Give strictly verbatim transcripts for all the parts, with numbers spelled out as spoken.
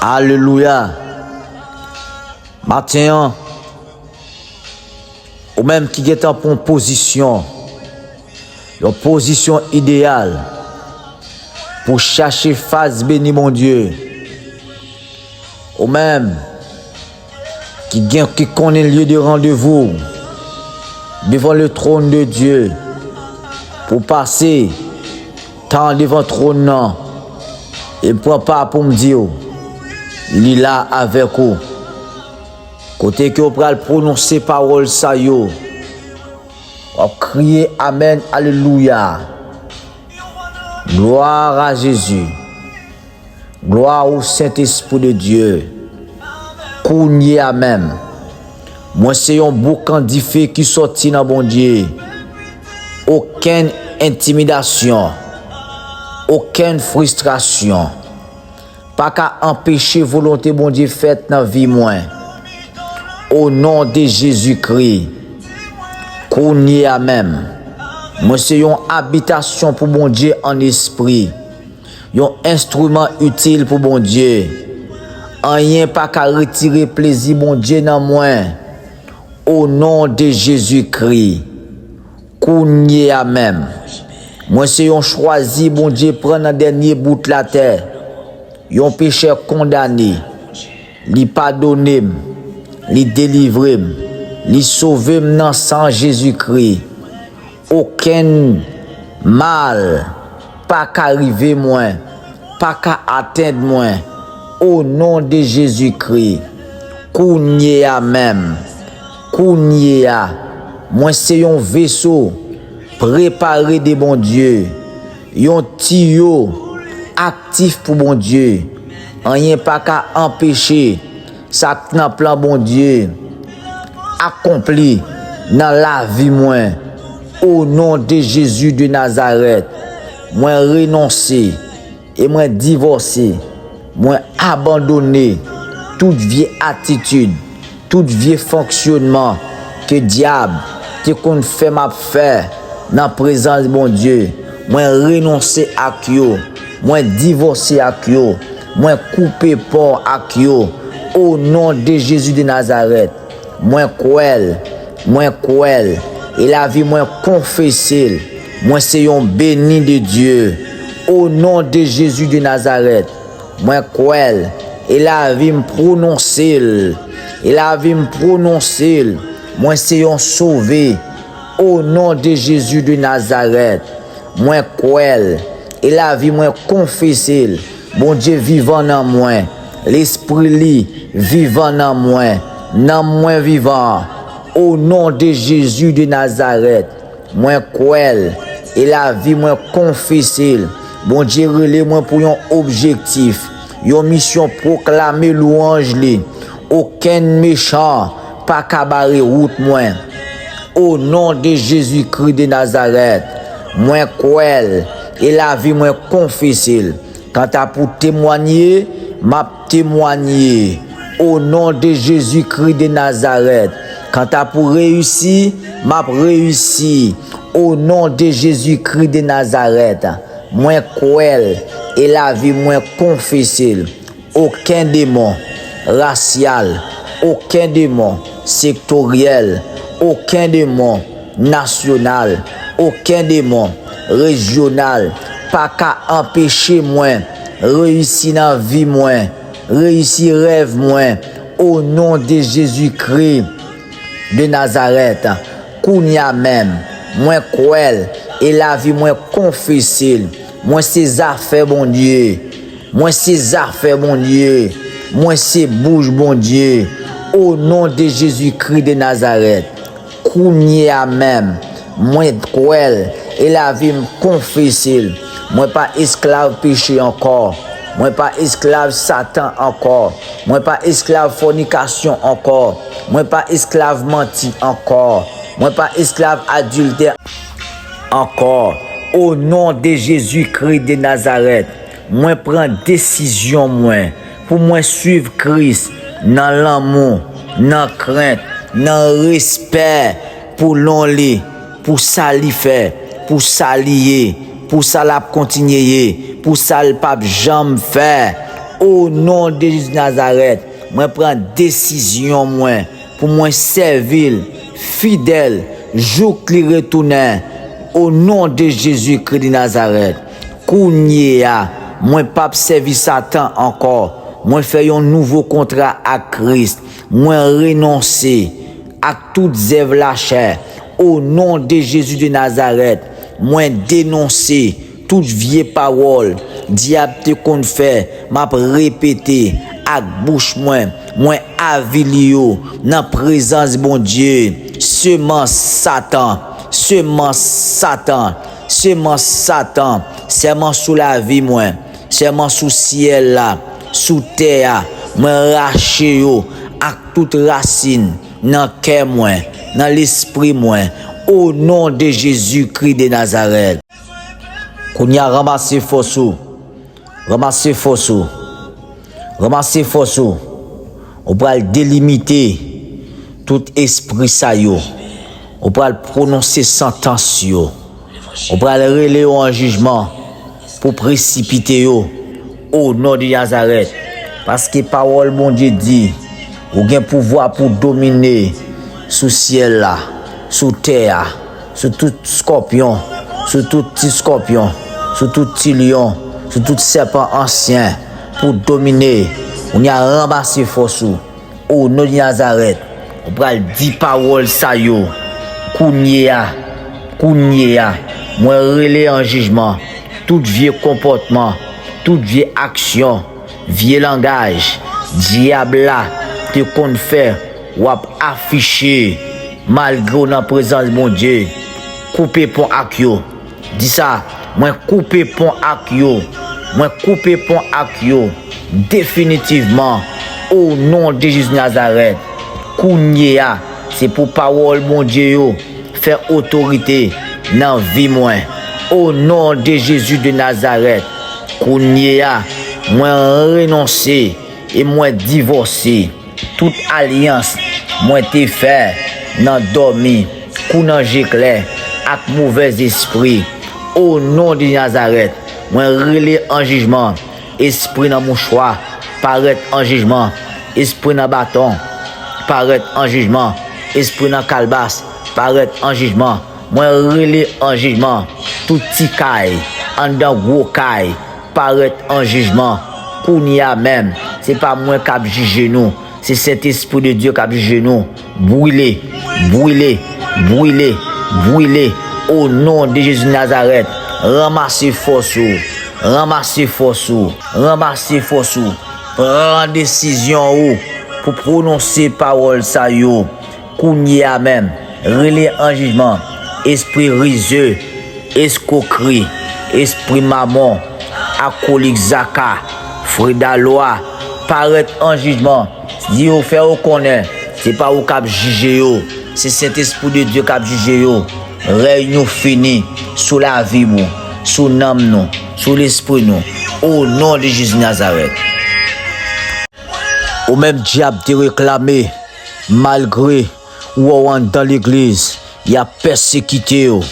Alelouya. Maten an, ou menm ki gentan pran yon pozisyon, yon pozisyon ideyal pou chache fas beni Bondye, ou menm ki gen, ki konnen lye de randevou devan le trône de Dieu, pou pase tan devan twòn nan, e pran pa pou m di w, li la avèk ou. Kote ke w pral pwononse pawòl sa yo, w ap kriye amèn, alelouya. Gloire à Jésus. Gloire au Saint-Esprit de Dieu. Kounye a menm, mwen se yon boukan dife ki sòti nan Bondye. Okenn entimidasyon, okenn fristrasyon pa ka anpeche volonte Bondye fèt nan vi mwen. O non de Jezikri, kounye a menm, mwen se yon abitasyon pou Bondye an espri, yon enstriman itil pou Bondye. Anyen pa ka retire plezi Bondye nan mwen. O non de Jezikri, kounye a menm, mwen se yon chwazi Bondye pran nan dènye bout latè, yon pechè kondane. Li padone m, li delivre m, li sove m nan san Jezikri. Okenn mal pa ka rive mwen, pa ka atenn mwen. O non de Jezikri, kounye a menm, kounye a, mwen se yon veso prepare de Bondye, yon tiyo aktif pou Bondye. Anyen pa ka anpeche sa k nan plan Bondye akonpli nan lavi mwen. O non de Jezi de Nazarèt, mwen renonse e mwen divòse, mwen abandone tout vye atitid, tout vye fonksyonman ke dyab te konn fè m ap fè nan prezans Bondye. Mwen renonse ak yo, mwen divòse ak yo, mwen koupe pon ak yo. O non de Jezi de Nazarèt, mwen kwè l, mwen kwè l, e lavi mwen konfese l. Mwen se yon beni de Dye. O non de Jezi de Nazarèt, mwen kwè l, e lavi m pwononse l, e lavi m pwononse l. Mwen se yon sove. O non de Jezi de Nazarèt, mwen kwè l, e lavi mwen konfese l. Bondye vivan nan mwen, Lespri li vivan nan mwen, nanm mwen vivan. O non de Jezi de Nazarèt, mwen kwè l, e lavi mwen konfese l. Bondye rele mwen pou yon objektif, yon misyon pwoklame lwanj li. Okenn mechan pa ka bare wout mwen. O non de Jezikri de Nazarèt, mwen kwè l, e lavi mwen konfese l. Kanta pou temwanye, m ap temwanye. O non de Jezikri de Nazarèt, kanta pou reyisi, m ap reyisi. O non de Jezikri de Nazarèt, mwen kwè l, e lavi mwen konfese l. Okenn demon rasyal, okenn demon sektoryèl, okenn demon nasyonal, okenn demon rejyonal pa ka anpeche mwen reyisi nan vi mwen, reyisi rèv mwen. O non de Jezikri de Nazarèt, kounye a menm, mwen kwè l, e lavi mwen konfese l. Mwen se zafè Bondye. Mwen se zafè Bondye. Mwen se bouch Bondye. O non de Jezikri de Nazarèt, kounye a menm, mwen kwè l, e lavi m konfese l. Mwen pa esklav peche ankò. Mwen pa esklav Satan ankò. Mwen pa esklav fònikasyon ankò. Mwen pa esklav manti ankò. Mwen pa esklav adiltè ankò. O non de Jezikri de Nazarèt, mwen pran desizyon mwen pou mwen suiv Kris nan lanmou, nan krent, nan respè pou non li, pou sa li fè, pou sa li ye, pou sa l ap kontinye ye, pou sa l p ap janm fè. O non de Jezi Nazarèt, mwen pran desizyon mwen pou mwen sèvi l fidèl jouk li retounen. O non de Jezikri de Nazarèt, kounye a, mwen p ap sèvi Satan ankò. Mwen fè yon nouvo kontra ak Kris. Mwen renonse ak tout zèv lachè. O non de Jezi de Nazarèt, mwen denonse tout vye pawòl dyab te konn fè, m ap repete ak bouch mwen, mwen avili yo nan prezans Bondye. Semans Satan, semans Satan, semans Satan, sèman sou lavi mwen, sèman sou syèl la, sou tè a, mwen rache yo ak tout rasin nan kè mwen, nan lespri mwen, o non de Jezikri de Nazarèt. Kounye a, ranmase fòs ou. Ranmase fòs ou. Ranmase fòs ou. Ou pral delimite tout espri sa yo. Ou pral pwononse santans yo. Ou pral rele yo an jijman pou presipite yo o non de Nazarèt. Paske pawòl Bondye di, ou gen pouvwa pou domine sou syèl la, sou tè a, sou tout skòpyon, sou tout ti skòpyon, sou tout ti lyon, sou tout sèpan ansyen, pou domine. Ou nya ranmase fòs ou. O non de Nazarèt, ou pral di pawòl sa yo. Kounye a, kounye a, mwen rele an jijman tout vye konpòtman, tout vye aksyon, vye langaj dyab la te konn fè, w ap afiche malgre w nan prezans Bondye. Koupe pon ak yo. Di sa, mwen koupe pon ak yo. Mwen koupe pon ak yo definitivman o non de Jezi Nazarèt. Kounye a, se pou pawòl Bondye yo fè otorite nan vi mwen. O non de Jezi de Nazarèt, kounye a, mwen renonse e mwen divòse tout alyans mwen te fè nan dòmi, kou nan je klè, ak movèzespri. O non de Nazarèt, mwen rele an jijman espri nan mouchwa, parèt an jijman, espri nan baton, parèt an jijman, espri nan kalbas, parèt an jijman. Mwen rele an jijman tout ti kay anndan gwo kay, parèt an jijman kounye a menm. Se pa mwen k ap jije nou, se Sentespri de Dye k ap jije nou. Brile, brile, brile, brile. O non de Jezi Nazarèt, ranmase fòs ou, ranmase fòs ou, ranmase fòs ou. Pran desizyon ou pou pwononse pawòl sa yo. Kounye a menm, rele an jijman espri rize, eskokri, espri mamon, akolik zaka, freda lwa, parèt an jijman. Di yo, fè yo konnen se pa ou k ap jije yo, se Sentespri de Dye k ap jije yo. Rèy nou fini sou lavi nou, sou nanm nou, sou lespri nou, o non de Jezi Nazarèt. Ou menm dyab te reklame, malgre ou wè w anndan legliz, y ap pèsekite w.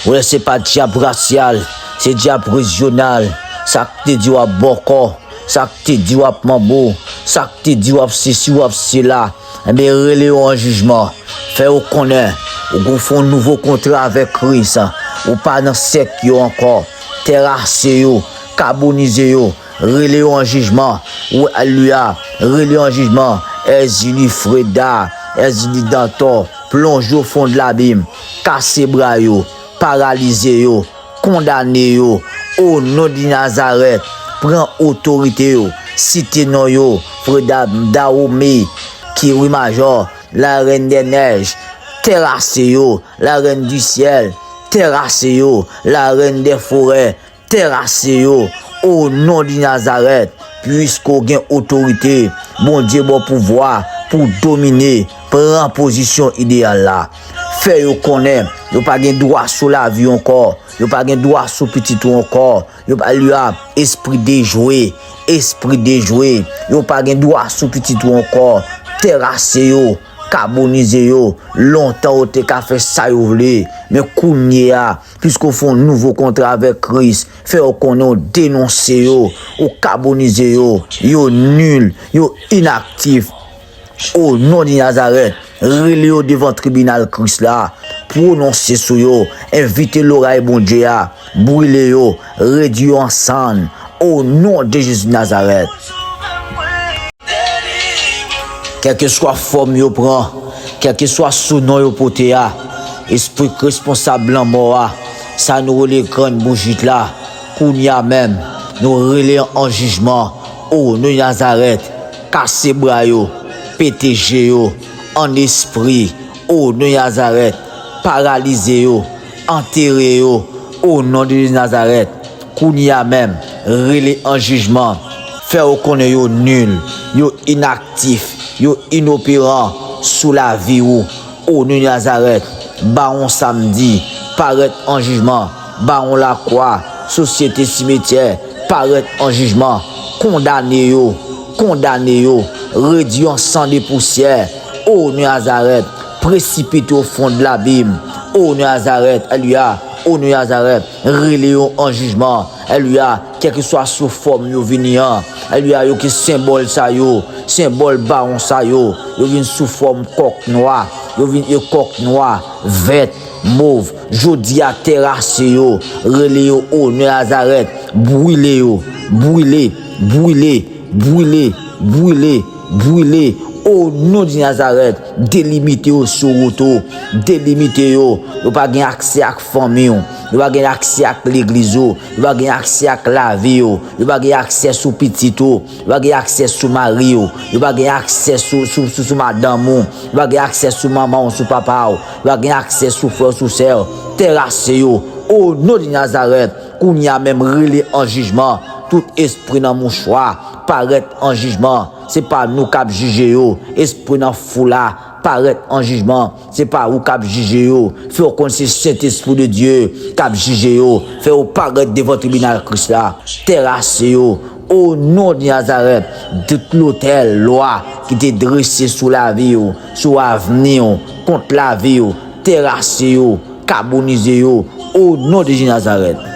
Ou wè se pa dyab rasyal, se dyab rejyonal, sa k te di w ap bòkò, sa k te di w ap manbo, sa k te di w ap sesi, w ap sela, enben rele yo an jijman. Fè yo konnen ou gon fè yon nouvo kontra avèk Kris. Ou pa nan sèk yo ankò. Terase yo, kabonize yo, rele yo an jijman. Alelouya, rele yo an jijman. Èzili Freda, Èzili Dantò, plonje o fon de labim, kase bra yo, paralize yo, kondane yo. O non de Nazarèt, pran otorite yo, site non yo, Freda Dawome, Kiri Majò, la reine des neiges, terase yo, la reine du ciel, terase yo, la reine des forêts, terase yo, o non de Nazarèt, piske w gen otorite, Bondye ba w pouvwa pou w domine, pran pozisyon ideyal la. Fè yo konnen yo pa gen dwa sou lavi w ankò, yo pa gen dwa sou pitit ou ankò, yo pa, li a, espri dejwe, espri dejwe, yo pa gen dwa sou pitit ou ankò, terase yo, kabonize yo. Lontan yo te ka fè sa yo vle, men kounye a, piske w fè yon nouvo kontra avèk Kris, fè yo konnen w denonse yo, ou kabonize yo, yo nil, yo inaktif. O non de Nazarèt, rele yo devan tribinal Kris la, pwononse sou yo, envite loray Bondye a, brile yo, redwi yo an sann, o non de Jezi Nazarèt. Kèlkeswa fòm yo pran, kèlkeswa sou non yo pote a, espri k responsab lanmò a, sa nou rele grenn boujit la, kounye a menm, nou rele an jijman, o non de Nazarèt, kase bra yo, pete je yo, an espri, o non de Nazarèt, paralize yo, antere yo, o non de Nazarèt, kounye a menm, rele an jijman, fè yo konnen yo nil, yo inaktif, yo inoperan sou lavi ou, o non de Nazarèt, Bawon Samdi, parèt an jijman, Bawon Lakwa, Sosyete Simetyè, parèt an jijman, kondane yo, kondane yo, redwi yo an sann e pousyè, o non de Nazarèt, presipite o fon de labim, o non de Nazarèt, alelouya, o non de Nazarèt, rele yo an jijman, alelouya, kèlkeswa sou fòm yo vini an, alelouya, yo ki senbòl sa yo, senbòl bawon sa yo, yo vin sou fòm kòk nwa, yo vin e kòk nwa, vèt, mov, jodi a terase yo, rele yo o non de Nazarèt, brile yo, brile, brile, brile, brile, brile, o non de Nazarèt, delimite yo sou wout ou, delimite yo, yo pa gen aksè ak fanmi w, yo pa gen aksè ak legliz ou, yo pa gen aksè ak lavi w, yo pa gen aksè sou pitit ou, yo pa gen aksè sou mari w, yo pa gen aksè sou, sou, sou, sou madanm ou, yo pa gen aksè sou manman w, sou papa w, yo pa gen aksè sou frè w, sou sè w, terase yo, o non de Nazarèt, kounye a menm rele an jijman, tout espri nan mouchwa, parèt an jijman, se pa nou k ap jije yo, espri nan fou la, parèt an jijman, se pa ou k ap jije yo, fè yo konn se Sentespri de Dye k ap jije yo, fè yo parèt devan tribinal Kris la, terase yo, o non de Nazarèt, tout lotèl lwa ki te drese sou lavi yo, sou avni yo, kont lavi yo, terase yo, kabonize yo, o non de Jezi Nazarèt.